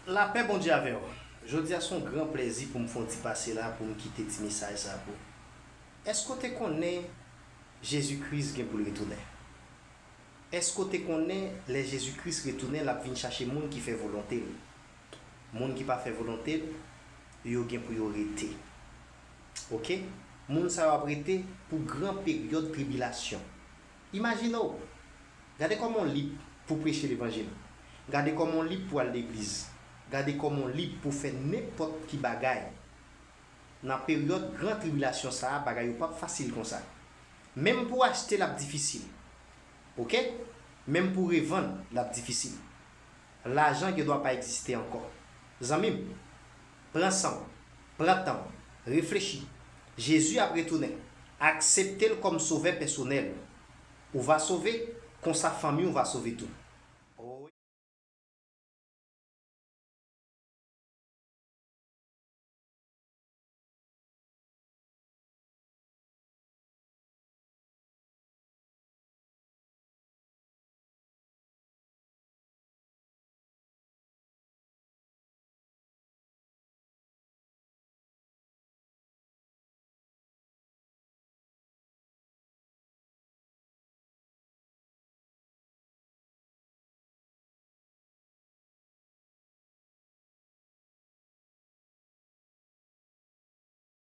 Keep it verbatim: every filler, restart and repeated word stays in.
Lapè Bondye avè w. Jodi a se yon gran plèzi pou m fè yon ti pase la pou m kite ti mesaj sa pou ou. Èske w te konnen Jezi Kris gen pou l retounen? Èske w te konnen lè Jezi Kris retounen l ap vin chache moun ki fè volonte l? Moun ki pa fè volonte l, yo gen pou yo rete. Oke? Moun sa yo ap rete pou gran peryòd tribilasyon. Imajine w, gade kòman w lib pou preche levanjil. Gade kòman w lib pou al legliz. Gade kòman w lib pou fè nenpòt ki bagay. Nan peryòd gran tribilasyon sa a, bagay yo p ap fasil konsa. Menm pou w achte l ap difisil. Oke? Menm pou w revann, l ap difisil. Lajan gendwa pa egziste ankò. Zanmi m, pran san w, pran tan w, reflechi. Jezi ap retounen. Aksepte l kòm Sovè pèsonèl. Ou va sove, konsa fanmi w va sove tou.